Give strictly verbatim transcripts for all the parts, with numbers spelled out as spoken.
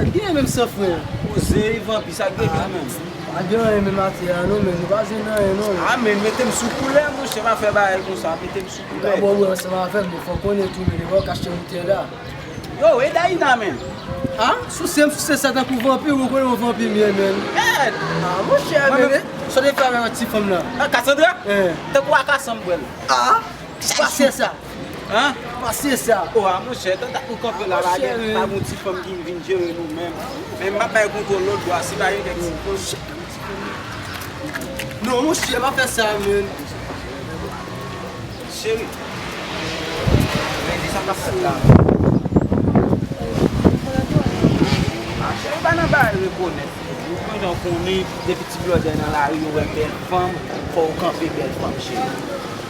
Ki gen menm san frè? Koze, Ivan, pi sa k gen menm. Pa gen anyen menm atè a non, men nou pa jwenn anyen non. A, men mete m sou koulè, monchè, pa fè bagay konsa, mete m sou koulè. Ou ta bò bwè ansanm avè m, men fò w konnen tou, men devan w ka achte boutèy la. Yo, e Daïna, men. A, souse m, souse sa tankou vanpi, ou konnen yon vanpi m ye, men. Mèd! A, monchè, men, sa w te fè avèk ti fanm nan. A, Cassandra? Tankou a Cassandra, bwè l. A! Pase sa. Hein? Pase sa. O, a, monchè, tan dat nou kanpe la, pa gen, pa gen ti fanm ki vin jere nou menm. Men m ap bay kontwòl lòt bò a, si pa gen kèk ti fanm. Non, monchè, pa fè sa, men. Cheri. Men di sa k ap fèt la. A, cheri, pa nan bagay rekonèt. Ou konnen, konnen, depi ti blòdè nan lari, yo wè bèl fanm, fò w kanpe bèl fanm, cheri.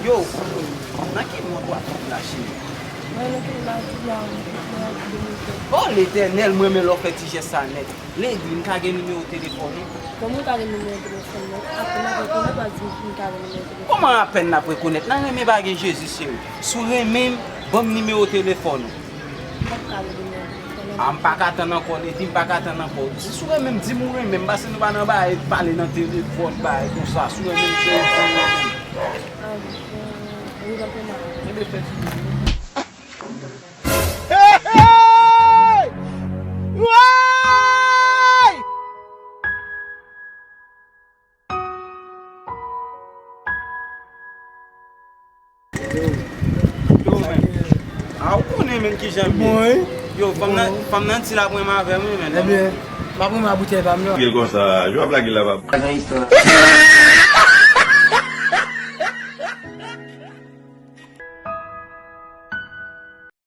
Yo, nan ki mond w ap viv la, cheri? Mwen nan ki mond m ap viv la, mwen ap viv de mil ven. O, Letènèl, mwen renmen lè w fè ti jès sa nèt. Lady, m ka gen nimewo telefòn ou? Kòman w ka gen nimewo telefòn mwen? Apèn n ap rekonèt w ap di m m ka gen nimewo telefòn. Kòman apèn n ap rekonèt? Nan renmen pa gen Jezi, cheri. Si w renmen m, ban m nimewo telefòn ou. M p ap ka rele non. A, m pa ka tann ankò, Lady, m pa ka tann ankò. Si w renmen m, di m ou renmen m, paske nou pa nan bagay pale nan telefòn, bagay konsa. Si w renmen m, cheri, di m ou renmen m. A, bon, bon, bon, bon, bon. Enben, fè ti. Hey, hey! Woy! Yo, men. A, ou konnen, men, kijan m ye. Bon, wi. Yo, fanm nan, fanm nan di l ap renmen avè m, wi, men. Ebyen, m ap renmen a boutèy pa m nan. Gen konsa, yo ap lage la, pa. Pa gen istwa.